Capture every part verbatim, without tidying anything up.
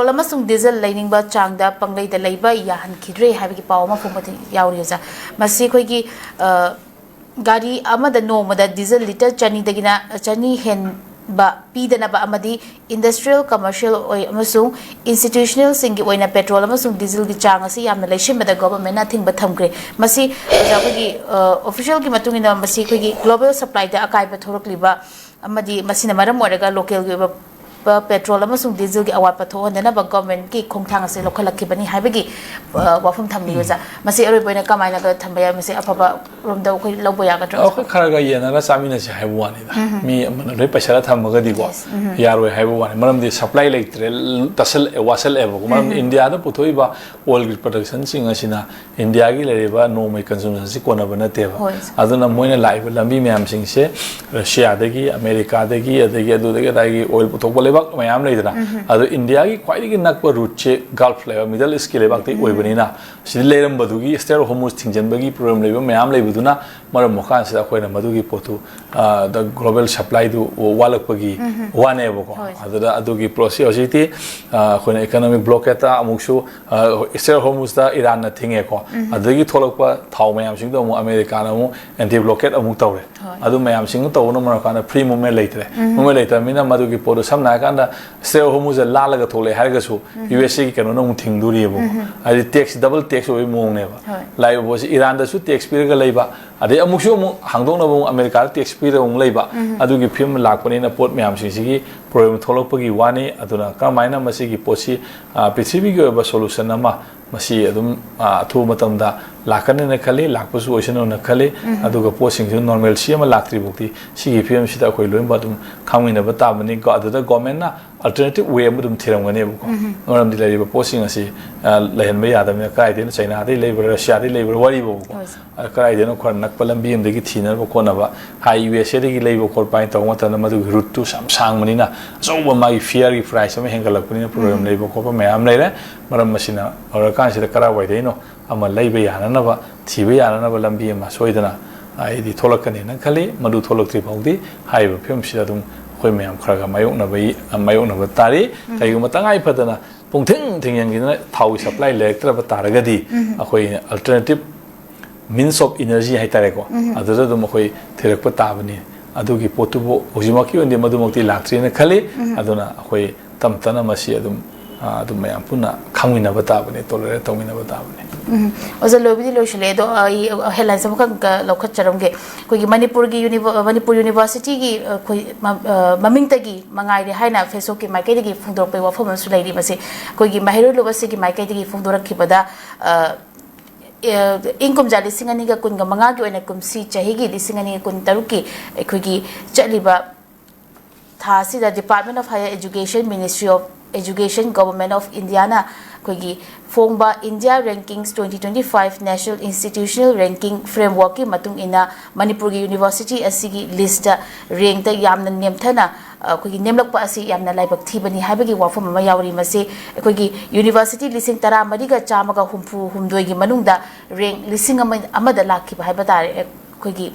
ꯑꯃꯁꯨꯡ ꯗꯤꯖꯜ ꯂꯩꯅꯤꯡꯕ ꯆꯥꯡꯗ ꯄꯪꯂꯩꯗ ꯂꯩꯕ ꯌꯥꯍꯟꯈꯤꯗ꯭ꯔꯦ ꯍꯥꯏꯕꯒꯤ ꯄꯥꯎ ꯑꯃ ꯐꯣꯡꯕ ꯊꯦꯡ-, ꯌꯥꯎꯔꯤ ꯑꯣꯖꯥ꯫ ꯃꯁꯤ ꯑꯩꯈꯣꯏꯒꯤ, ꯑ, ꯒꯥꯔꯤ ꯑꯃꯗ ꯅꯣꯡꯃꯗ ꯗꯤꯖꯜ ꯂꯤꯇꯔ ꯆꯅꯤꯗꯒꯤꯅ, ꯆꯅꯤ ꯍꯦꯟꯕ ꯄꯤꯗꯅꯕ ꯑꯃꯗꯤ industrial, commercial ꯑꯣꯏ-, ꯑꯃꯁꯨꯡ institutionalꯁꯤꯡꯒꯤ ꯑꯣꯏꯅ petrol ꯑꯃꯁꯨꯡ dieselꯒꯤ ꯆꯥꯡ ꯑꯁꯤ ꯌꯥꯝꯅ ꯂꯩꯁꯤꯟꯕꯗ governmentꯅ ꯑꯊꯤꯡꯕ ꯊꯝꯈ꯭ꯔꯦ꯫ ꯃꯁꯤ ꯑꯣꯖꯥ, ꯑꯩꯈꯣꯏꯒꯤ, ꯑ, officialꯒꯤ ꯃꯇꯨꯡ ꯏꯟꯅ ꯃꯁꯤ ꯑꯩꯈꯣꯏꯒꯤ global supplyꯗ ꯑꯀꯥꯏꯕ ꯊꯣꯛꯂꯛꯂꯤꯕ ꯑꯃꯗꯤ ꯃꯁꯤꯅ ꯃꯔꯝ ꯑꯣꯏꯔꯒ localꯒꯤ ꯑꯣꯏꯕ ꯄ-, petrol ꯑꯃꯁꯨꯡ dieselꯒꯤ ꯑꯋꯥꯠꯄ ꯊꯣꯛꯍꯟꯗꯅꯕ governmentꯀꯤ ꯈꯣꯡꯊꯥꯡ ꯑꯁꯤ ꯂꯧꯈꯠꯂꯛꯈꯤꯕꯅꯤ ꯍꯥꯏꯕꯒꯤ, ꯑ, ꯋꯥꯐꯝ ꯊꯝꯂꯤ, ꯑꯣꯖꯥ꯫ ꯃꯁꯤ ꯑꯔꯣꯏꯕ ꯑꯣꯏꯅ ꯀꯃꯥꯏꯅꯒ ꯊꯝꯕ ꯌꯥꯏ? ꯃꯁꯤ ꯑꯐꯕ ꯔꯣꯝꯗ ꯑꯩꯈꯣꯏ ꯂꯧꯕ ꯌꯥꯒꯗ꯭ꯔꯥ, ꯑꯣꯖꯥ? ꯑꯩꯈꯣꯏ ꯈꯔ ꯈꯔ ꯌꯦꯟꯅꯔ ꯆꯥꯃꯤꯟꯅꯁꯤ ꯍꯥꯏꯕ ꯋꯥꯅꯤꯗ꯫ ꯃꯤ ꯑꯃꯅ ꯂꯣꯏ ꯄꯩꯁꯥꯗ ꯊꯝꯃꯒꯗꯤꯀꯣ, Yes. ꯌꯥꯔꯣꯏ ꯍꯥꯏꯕ ꯋꯥꯅꯤ꯫ ꯃꯔꯝꯗꯤ supply ꯂꯩꯇ꯭ꯔꯦ, ꯇꯁꯜ-, ꯋꯥꯁꯜꯂꯛꯑꯦꯕꯀꯣ꯫ ꯃꯔꯝꯗꯤ ꯏꯟꯗꯤꯌꯥꯗ ꯄꯨꯊꯣꯛꯏꯕ oilꯒꯤ productionꯁꯤꯡ ꯑꯁꯤꯅ ꯏꯟꯗꯤꯌꯥꯒꯤ ꯂꯩꯔꯤꯕ ꯅꯣꯡꯃꯒꯤ consumptionꯁꯤ ꯀꯣꯟꯅꯕ ꯅꯠꯇꯦꯕ꯫ ꯍꯣꯏ, ꯁꯥꯔ꯫ ꯑꯗꯨꯅ ꯃꯣꯏꯅ ꯂꯥꯛꯏꯕ ꯂꯝꯕꯤ ꯃꯌꯥꯝꯁꯤꯡꯁꯦ ꯔꯁꯤꯌꯥꯗꯒꯤ, ꯑꯃꯦꯔꯤꯀꯥꯗꯒꯤ, ꯑꯗꯒꯤ ꯑꯗꯨꯗꯒꯤ ꯑꯗꯥꯒꯤ oil ꯄꯨꯊꯣꯛꯄ ꯂꯩꯕꯥꯛ ꯃꯌꯥꯝ ꯂꯩꯗꯅ, ꯑꯗꯣ ꯏꯟꯗꯤꯌꯥꯒꯤ ꯈ꯭ꯋꯥꯏꯗꯒꯤ ꯅꯛꯄ routeꯁꯦ Gulf ꯂꯩꯕꯥꯛ, Middle Eastꯀꯤ ꯂꯩꯕꯥꯛꯇꯒꯤ ꯑꯣꯏꯕꯅꯤꯅ, ꯁꯤꯗ ꯂꯩꯔꯝꯕꯗꯨꯒꯤ Strait of Hormuz ꯊꯤꯡꯖꯤꯟꯕꯒꯤ problem ꯂꯩꯕ ꯃꯌꯥꯝ ꯂꯩꯕꯗꯨꯅ ꯃꯔꯝ ꯑꯣꯏꯔꯀꯥꯟꯁꯤꯗ ꯑꯩꯈꯣꯏꯅ ꯃꯗꯨꯒꯤ ꯄꯣꯠꯇꯨ, ꯑ, the global supplyꯗꯨ ꯋꯥꯠꯂꯛꯄꯒꯤ ꯋꯥꯅꯦꯕꯀꯣ꯫ ꯍꯣꯏ, ꯁꯥꯔ꯫ ꯑꯗꯨꯗ ꯑꯗꯨꯒꯤ ꯄꯣꯠꯁꯤ ꯍꯧꯖꯤꯛꯇꯤ, ꯑ, ꯑꯩꯈꯣꯏꯅ economic blockadeꯇ ꯑꯃꯨꯛꯁꯨ, ꯑ, Strait of Hormuzꯇ ꯏꯔꯥꯟꯅ ꯊꯤꯡꯉꯦꯀꯣ꯫ ꯑꯗꯨꯗꯒꯤ ꯊꯣꯛꯂꯛꯄ ꯊꯥꯎ ꯃꯌꯥꯝꯁꯤꯡꯗꯣ ꯑꯃꯨꯛ ꯑꯃꯦꯔꯤꯀꯥꯅ ꯑꯃꯨꯛ anti blockade ꯑꯃꯨꯛ ꯇꯧꯔꯦ꯫ ꯍꯣꯏ꯫ ꯑꯗꯨ ꯃꯌꯥꯝꯁꯤꯡꯗꯨ ꯇꯧꯕꯅ ꯃꯔꯝ ꯑꯣꯏꯔꯀꯥꯟꯗ free movement ꯂꯩꯇ꯭ꯔꯦ꯫ Movement ꯂꯩꯇ꯭ꯔꯕꯅꯤꯅ ꯃꯗꯨꯒꯤ ꯄꯣꯠꯇꯨ ꯁꯝꯅ ꯍꯥꯏꯔꯀꯥꯟꯗ Strait of Hormuzꯁꯦ ꯂꯥꯜꯂꯒ ꯊꯣꯛꯂꯛꯑꯦ ꯍꯥꯏꯔꯒꯁꯨ USAꯒꯤ ꯀꯩꯅꯣꯅ ꯑꯃꯨꯛ ꯊꯤꯡꯗꯣꯔꯤꯑꯕꯀꯣ꯫ ꯍꯥꯏꯗꯤ tax, double tax ꯑꯣꯏꯕ ꯃꯑꯣꯡꯅꯦꯕ꯫ ꯍꯣꯏ꯫ ꯂꯥꯛꯏꯕ ꯄꯣꯠꯁꯤ ꯏꯔꯥꯟꯗꯁꯨ tax ꯄꯤꯔꯒ ꯂꯩꯕ, ꯑꯗꯩ ꯑꯃꯨꯛꯁꯨ ꯑꯃꯨꯛ ꯍꯥꯡꯗꯣꯛꯅꯕ ꯑꯃꯨꯛ ꯑꯃꯦꯔꯤꯀꯥꯗ tax ꯄꯤꯔꯒ ꯑꯃꯨꯛ ꯂꯩꯕ, ꯑꯗꯨꯒꯤ ꯐꯤꯕꯝ ꯂꯥꯛꯄꯅꯤꯅ ꯄꯣꯠ ꯃꯌꯥꯝꯁꯤꯡꯁꯤꯒꯤ problem ꯊꯣꯛꯂꯛꯄꯒꯤ ꯋꯥꯅꯤ꯫ ꯑꯗꯨꯅ ꯀꯔꯝꯍꯥꯏꯅ ꯃꯁꯤꯒꯤ ꯄꯣꯠꯁꯤ, ꯑ, ꯄ꯭ꯔꯤꯊꯤꯕꯤꯒꯤ ꯑꯣꯏꯕ solution ꯑꯃ ꯃꯁꯤ ꯑꯗꯨꯝ, ꯑ, ꯑꯊꯨꯕ ꯃꯇꯝꯗ ꯂꯥꯛꯀꯅꯦꯅ ꯈꯜꯂꯤ, ꯂꯥꯛꯄꯁꯨ ꯑꯣꯏꯁꯅꯨꯅ ꯈꯜꯂꯤ꯫ ꯑꯗꯨꯒ ꯄꯣꯠꯁꯤꯡꯁꯤ normalcy ꯑꯃ ꯂꯥꯛꯇ꯭ꯔꯤ ꯐꯥꯎꯗꯤ ꯁꯤꯒꯤ ꯐꯤꯕꯝꯁꯤꯗ ꯑꯩꯈꯣꯏ ꯂꯣꯏꯅꯃꯛ ꯑꯗꯨꯝ ꯈꯥꯡꯃꯤꯟꯅꯕ ꯇꯥꯕꯅꯤ꯫ ꯒ-, ꯑꯗꯨꯗ governmentꯅ alternative way ꯑꯃ ꯑꯗꯨꯝ ꯊꯤꯔꯝꯒꯅꯦꯕꯀꯣ꯫ ꯃꯔꯝꯗꯤ ꯂꯩꯔꯤꯕ ꯄꯣꯠꯁꯤꯡ ꯑꯁꯤ, ꯑ, ꯂꯩꯍꯟꯕ ꯌꯥꯗꯕꯅꯤꯅ ꯀꯗꯥꯏꯗꯩꯅꯣ, ꯆꯩꯅꯥꯗꯒꯤ ꯂꯩꯕ꯭ꯔꯥ, ꯔꯁꯤꯌꯥꯗꯒꯤ ꯂꯩꯕ꯭ꯔꯥ, ꯋꯥꯔꯤꯕꯣꯕꯀꯣ꯫ ꯍꯣꯏ, ꯁꯥꯔ꯫ ꯑ, ꯀꯗꯥꯏꯗꯩꯅꯣ ꯈꯔ ꯅꯛꯄ ꯂꯝꯕꯤ ꯑꯃꯗꯒꯤ ꯊꯤꯅꯅꯕ ꯈꯣꯠꯅꯕ, ꯍꯥꯏ USAꯗꯒꯤ ꯂꯩꯕ ꯈꯣꯠꯄ ꯍꯥꯏꯅ ꯇꯧꯕ ꯃꯇꯝꯗ ꯃꯗꯨꯒꯤ routeꯇꯨ ꯌꯥꯝ ꯁꯥꯡꯕꯅꯤꯅ ꯑꯆꯧꯕ ꯃꯥꯒꯤ fareꯒꯤ price ꯑꯃ ꯍꯦꯟꯒꯠꯂꯛꯄꯅꯤꯅ problem ꯂꯩꯕ ꯈꯣꯠꯄ ꯃꯌꯥꯝ ꯂꯩꯔꯦ꯫ ꯃꯔꯝ ꯑꯁꯤꯅ ꯑꯣꯏꯔꯀꯥꯟꯁꯤꯗ ꯀꯗꯥꯏꯋꯥꯏꯗꯩꯅꯣ ꯑꯃ ꯂꯩꯕ ꯌꯥꯅꯅꯕ, ꯊꯤꯕ ꯌꯥꯅꯅꯕ ꯂꯝꯕꯤ ꯑꯃ ꯁꯣꯏꯗꯅ, ꯑ, ꯑꯩꯗꯤ ꯊꯣꯛꯂꯛꯀꯅꯦꯅ ꯈꯜꯂꯤ꯫ ꯃꯗꯨ ꯊꯣꯛꯂꯛꯇ꯭ꯔꯤ ꯐꯥꯎꯗꯤ ꯍꯥꯏꯔꯤꯕ ꯐꯤꯕꯝꯁꯤꯗ ꯑꯗꯨꯝ ꯑꯩꯈꯣꯏ ꯃꯌꯥꯝ ꯈꯔ ꯈꯔ ꯃꯥꯌꯣꯛꯅꯕ, ꯃꯥꯌꯣꯛꯅꯕ ꯇꯥꯔꯤ꯫ ꯀꯔꯤꯒꯨꯝꯕ ꯇꯉꯥꯏ ꯐꯗꯅ ꯄꯨꯡꯊꯤꯡ ꯊꯤꯡꯖꯤꯟꯈꯤꯗꯅ ꯊꯥꯎꯒꯤ ꯁꯄ꯭ꯂꯥꯏ ꯂꯩꯔꯛꯇ꯭ꯔꯕ ꯇꯥꯔꯒꯗꯤ, ꯑꯩꯈꯣꯏ ꯑꯜꯇꯔꯅꯦꯇꯤꯞ ꯃꯤꯟꯁ ꯑꯣꯐ ꯏꯅꯔꯖꯤ ꯍꯥꯏꯇꯥꯔꯦꯀꯣ, ꯑꯗꯨꯗ ꯑꯗꯨꯝ ꯑꯩꯈꯣꯏ ꯊꯤꯔꯛꯄ ꯇꯥꯕꯅꯤ꯫ ꯑꯗꯨꯒꯤ ꯄꯣꯠꯇꯨꯕꯨ ꯍꯧꯖꯤꯛꯃꯛꯀꯤ ꯑꯣꯏꯅꯗꯤ ꯃꯗꯨꯃꯛꯇꯤ ꯂꯥꯛꯇ꯭ꯔꯤꯅ ꯈꯜꯂꯤ꯫ ꯑꯗꯨꯅ ꯑꯩꯈꯣꯏ ꯇꯞ ꯇꯞꯅ ꯃꯁꯤ ꯑꯗꯨꯝ, ꯑ, ꯑꯗꯨꯝ ꯃꯌꯥꯝ ꯄꯨꯟꯅ ꯈꯪꯃꯤꯟꯅꯕ ꯇꯥꯕꯅꯤ, ꯇꯣꯂꯔꯦꯠ ꯇꯧꯃꯤꯟꯅꯕ ꯇꯥꯕꯅꯤ꯫ ꯎꯝ꯫ ꯑꯣꯖꯥ, ꯂꯣꯏꯕꯨꯗꯤ ꯂꯣꯏꯁꯤꯜꯂꯛꯑꯦ, ꯑꯗꯣ ꯑꯩ ꯍꯦꯗꯂꯥꯏꯟꯁ ꯑꯃꯈꯛ ꯂꯧꯈꯠꯆꯔꯝꯒꯦ꯫ ꯑꯩꯈꯣꯏꯒꯤ ꯃꯅꯤꯄꯨꯔꯒꯤ ꯌꯨꯅꯤꯚ-, ꯃꯅꯤꯄꯨꯔ ꯌꯨꯅꯤꯚꯔꯁꯤꯇꯤꯒꯤ, ꯑꯩꯈꯣꯏ ꯃ-, ꯑ, ꯃꯃꯤꯡꯇꯒꯤ ꯃꯉꯥꯏꯔꯦ ꯍꯥꯏꯅ ꯐꯦꯁꯕꯨꯛꯀꯤ ꯃꯥꯏꯀꯩꯗꯒꯤ ꯐꯣꯡꯗꯣꯔꯛꯄꯒꯤ ꯋꯥꯐꯝ ꯑꯃꯁꯨ ꯂꯩꯔꯤ꯫ ꯃꯁꯤ ꯑꯩꯈꯣꯏꯒꯤ ꯃꯍꯩꯔꯣꯏ ꯂꯣꯏꯕꯁꯤꯒꯤ ꯃꯥꯏꯀꯩꯗꯒꯤ ꯐꯣꯡꯗꯣꯔꯛꯈꯤꯕꯗ, ꯑ, ꯑꯦ, ꯏꯪ ꯀꯨꯝꯖꯥ ꯂꯤꯁꯤꯡ ꯑꯅꯤꯒ ꯀꯨꯟꯒ ꯃꯉꯥꯒꯤ ꯑꯣꯏꯅ ꯀꯨꯝꯁꯤ ꯆꯍꯤꯒꯤ ꯂꯤꯁꯤꯡ ꯑꯅꯤꯒ ꯀꯨꯟ ꯇꯔꯨꯛꯀꯤ ꯑꯩꯈꯣꯏꯒꯤ ꯆꯠꯂꯤꯕ ꯊꯥ ꯑꯁꯤꯗ Department of Higher Education, Ministry of Education, Government of Indiaꯅ ꯑꯩꯈꯣꯏꯒꯤ ꯐꯣꯡꯕ India Rankings twenty twenty five National Institutional Ranking Frameworkꯀꯤ ꯃꯇꯨꯡ ꯏꯟꯅ ꯃꯅꯤꯄꯨꯔꯒꯤ ꯌꯨꯅꯤꯚꯔꯁꯤꯇꯤ ꯑꯁꯤꯒꯤ ꯂꯤꯁꯇ ꯔꯦꯡꯇ ꯌꯥꯝꯅ ꯅꯦꯝꯊꯅ, ꯑ, ꯑꯩꯈꯣꯏꯒꯤ ꯅꯦꯝꯂꯛꯄ ꯑꯁꯤ ꯌꯥꯝꯅ ꯂꯥꯏꯕꯛ ꯊꯤꯕꯅꯤ ꯍꯥꯏꯕꯒꯤ ꯋꯥꯐꯝ ꯑꯃ ꯌꯥꯎꯔꯤ꯫ ꯃꯁꯤ ꯑꯩꯈꯣꯏꯒꯤ ꯌꯨꯅꯤꯚꯔꯁꯤꯇꯤ ꯂꯤꯁꯤꯡ ꯇꯔꯥꯃꯔꯤꯒ ꯆꯥꯝꯃꯒ ꯍꯨꯝꯐꯨ ꯍꯨꯝꯗꯣꯏꯒꯤ ꯃꯅꯨꯡꯗ ꯔꯦꯡ ꯂꯤꯁꯤꯡ ꯑꯃ, ꯑꯃꯗ ꯂꯥꯛꯈꯤꯕ ꯍꯥꯏꯕ ꯇꯥꯔꯦ ꯑꯩꯈꯣꯏꯒꯤ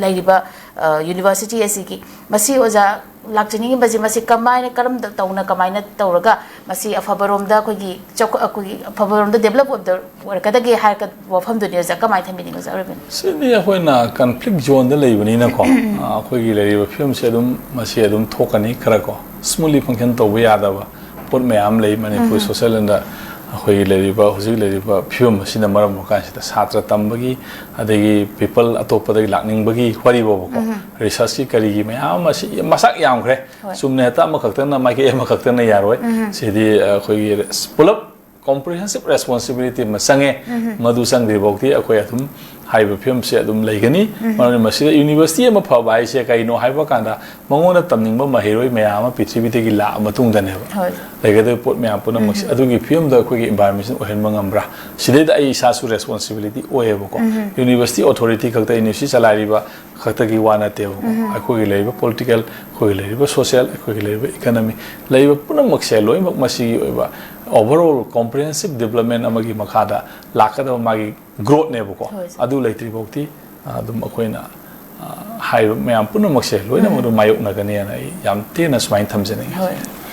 ꯂꯩꯔꯤꯕ, ꯑ, ꯌꯨꯅꯤꯚꯔꯁꯤꯇꯤ ꯑꯁꯤꯒꯤ꯫ ꯃꯁꯤ ꯑꯣꯖꯥ ꯂꯥꯛꯆꯅꯤꯡꯉꯤꯕꯁꯤ, ꯃꯁꯤ ꯀꯃꯥꯏꯅ, ꯀꯔꯝ ꯇꯧꯅ, ꯀꯃꯥꯏꯅ ꯇꯧꯔꯒ ꯃꯁꯤ ꯑꯐꯕꯔꯣꯝꯗ ꯑꯩꯈꯣꯏꯒꯤ ꯆꯥꯎꯈꯠ-, ꯑꯩꯈꯣꯏꯒꯤ ꯑꯐꯕꯔꯣꯝꯗ ꯗꯦꯕꯂꯞ ꯑꯣꯏꯕꯗ ꯑꯣꯏꯔꯛꯀꯗꯒꯦ ꯍꯥꯏꯔꯒ ꯋꯥꯐꯝꯗꯨꯅꯤ ꯑꯣꯖꯥ꯫ ꯀꯃꯥꯏꯅ ꯊꯝꯕꯤꯅꯤꯡꯉꯤ ꯑꯣꯖꯥ ꯑꯔꯣꯏꯕꯅꯤ? ꯁꯤꯗꯤ ꯑꯩꯈꯣꯏꯅ ꯀꯟꯐ꯭ꯂꯤꯛ ꯖꯣꯟꯗ ꯂꯩꯕꯅꯤꯅꯀꯣ, ꯑ, ꯑꯩꯈꯣꯏꯒꯤ ꯂꯩꯔꯤꯕ ꯐꯤꯕꯝꯁꯦ ꯑꯗꯨꯝ, ꯃꯁꯤ ꯑꯗꯨꯝ ꯊꯣꯛꯀꯅꯤ꯫ ꯈꯔ ꯀꯣ ꯁ꯭ꯃꯨꯠꯂꯤ ꯐꯪꯁꯟ ꯇꯧꯕ ꯌꯥꯗꯕ ꯄꯣꯠ ꯃꯌꯥꯝ ꯂꯩ ꯃꯅꯤꯄꯨꯔ ꯁꯣꯁꯦꯜ ꯑꯦꯟꯗ꯫ ꯑꯩꯈꯣꯏꯒꯤ ꯂꯩꯔꯤꯕ, ꯍꯧꯖꯤꯛ ꯂꯩꯔꯤꯕ ꯐꯤꯕꯝ ꯑꯁꯤꯅ ꯃꯔꯝ ꯑꯣꯏꯔꯀꯥꯟꯁꯤꯗ ꯁꯥꯇ꯭ꯔ ꯇꯝꯕꯒꯤ, ꯑꯗꯒꯤ ꯄꯤꯄꯜ ꯑꯇꯣꯞꯄꯗꯒꯤ ꯂꯥꯛꯅꯤꯡꯕꯒꯤ ꯋꯥꯔꯤ ꯐꯥꯎꯕꯀꯣ, ꯔꯤꯁꯔꯁꯀꯤ ꯀꯔꯤꯒꯤ ꯃꯌꯥꯝ ꯑꯃ ꯁꯤ ꯃꯁꯛ ꯌꯥꯝꯈ꯭ꯔꯦ꯫ ꯍꯣꯏ꯫ ꯆꯨꯝꯅ ꯍꯦꯛꯇ ꯑꯃꯈꯛꯇꯅ, ꯃꯥꯏꯀꯩ ꯑꯃꯈꯛꯇꯅ ꯌꯥꯔꯣꯏ꯫ ꯁꯤꯗꯤ ꯑꯩꯈꯣꯏꯒꯤ ꯔꯦꯁ-, ꯄꯨꯂꯞ ꯀꯣꯝꯄ꯭ꯔꯤꯍꯦꯟꯁꯤꯞ ꯔꯦꯁꯄꯣꯟꯁꯤꯕꯤꯂꯤꯇꯤ ꯑꯃ ꯆꯪꯉꯦ꯫ ꯃꯗꯨ ꯆꯪꯗ꯭ꯔꯤ ꯐꯥꯎꯗꯤ ꯑꯩꯈꯣꯏ ꯑꯗꯨꯝ ꯍꯥꯏꯔꯤꯕ ꯐꯤꯕꯝꯁꯦ ꯑꯗꯨꯝ ꯂꯩꯒꯅꯤ꯫ ꯃꯔꯝꯗꯤ ꯃꯁꯤꯗ ꯌꯨꯅꯤꯚꯔꯁꯤꯇꯤ ꯑꯃ ꯐꯕ ꯍꯥꯏꯁꯦ ꯀꯩꯅꯣ ꯍꯥꯏꯕ ꯀꯥꯟꯗ, ꯃꯉꯣꯟꯗ ꯇꯝꯅꯤꯡꯕ ꯃꯍꯩꯔꯣꯏ ꯃꯌꯥꯝ ꯑꯃ ꯄ꯭ꯔꯤꯊꯤꯕꯤꯗꯒꯤ ꯂꯥꯛꯑ ꯃꯇꯨꯡꯗꯅꯦꯕ꯫ ꯍꯣꯏ꯫ ꯂꯩꯒꯗꯕ ꯄꯣꯠ ꯃꯌꯥꯝ ꯄꯨꯝꯅꯃꯛꯁꯦ ꯑꯗꯨꯒꯤ ꯐꯤꯕꯝꯗ ꯑꯩꯈꯣꯏꯒꯤ ꯏꯟꯚꯥꯏꯔꯣꯟꯃꯦꯟꯁꯤꯅ ꯑꯣꯏꯍꯟꯕ ꯉꯝꯕ꯭ꯔꯥ? ꯁꯤꯗꯩꯗ ꯑꯩ ꯏꯁꯥꯁꯨ ꯔꯦꯁꯄꯣꯟꯁꯤꯕꯤꯂꯤꯇꯤ ꯑꯣꯏꯌꯦꯕꯀꯣ꯫ ꯌꯨꯅꯤꯚꯔꯁꯤꯇꯤ ꯑꯣꯊꯣꯔꯤꯇꯤ ꯈꯛꯇ, ꯌꯨꯅꯤꯚꯔꯁꯤꯇꯤ ꯆꯂꯥꯏꯔꯤꯕ ꯈꯛꯇꯒꯤ ꯋꯥ ꯅꯠꯇꯦꯕꯀꯣ꯫ ꯑꯩꯈꯣꯏꯒꯤ ꯂꯩꯔꯤꯕ ꯄꯣꯂꯤꯇꯤꯀꯦꯜ, ꯑꯩꯈꯣꯏꯒꯤ ꯂꯩꯔꯤꯕ ꯁꯣꯁꯤꯌꯦꯜ, ꯑꯩꯈꯣꯏꯒꯤ ꯂꯩꯔꯤꯕ ꯏꯀꯅꯃꯤ, ꯂꯩꯔꯤꯕ ꯄꯨꯝꯅꯃꯛꯁꯦ ꯂꯣꯏꯅꯃꯛ ꯃꯁꯤꯒꯤ ꯑꯣꯏꯕ ꯑꯣꯚꯔꯑꯣꯜ ꯀꯣꯝꯄ꯭ꯔꯤꯍꯦꯟꯁꯤꯞ ꯗꯤꯕ꯭ꯂꯞꯃꯦꯟ ꯑꯃꯒꯤ ꯃꯈꯥꯗ ꯂꯥꯛꯀꯗꯕ ꯃꯥꯒꯤ ꯒ꯭ꯔꯣꯠꯅꯦꯕꯀꯣ꯫ ꯍꯣꯏ, ꯁꯥꯔ꯫ ꯑꯗꯨ ꯂꯩꯇ꯭ꯔꯤ ꯐꯥꯎꯗꯤ, ꯑ, ꯑꯗꯨꯝ ꯑꯩꯈꯣꯏꯅ, ꯑ, ꯍꯥꯏꯔꯤꯕ ꯃꯌꯥꯝ ꯄꯨꯝꯅꯃꯛꯁꯦ ꯂꯣꯏꯅꯃꯛ ꯑꯗꯨꯝ ꯃꯥꯌꯣꯛꯅꯒꯅꯤꯅ ꯑꯩ ꯌꯥꯝ ꯇꯦꯟꯅ ꯁꯨꯃꯥꯏꯅ ꯊꯝꯖꯅꯤꯡꯉꯤ꯫ ꯍꯣꯏ꯫